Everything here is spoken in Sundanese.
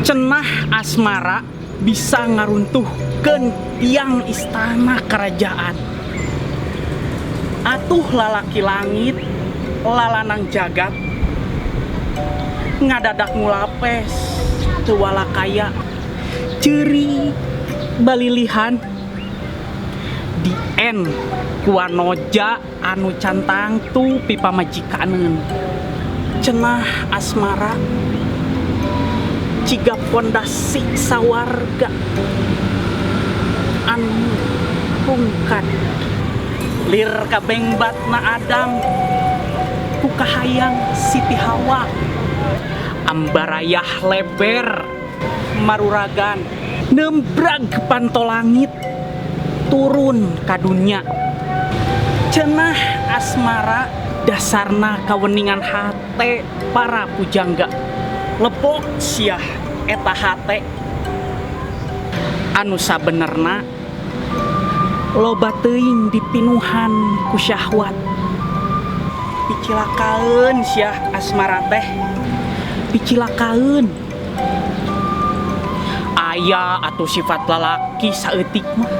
Cenah asmara bisa ngaruntuhkeun tiang istana kerajaan. Atuh lalaki langit, lalanang jagat, ngadadak ngulapes, teu walakaya, ceurik balilihan, dien ku wanoja anu can tangtu pipamajikaneun. Cenah asmara ciga pondasi sawarga anu rungkad lir kabengbatna Adam ku kahayang Siti Hawa, ambarayah leber maruragan nembrag panto langit turun ka dunya. Cenah asmara dasarna kaweningan hate para pujangga. Lebok siah eta hate anu sabenerna loba teuing dipinuhan ku syahwat. Picilakaeun siah asmara teh, picilakaeun. Aya atuh sifat lalaki saeutik mah.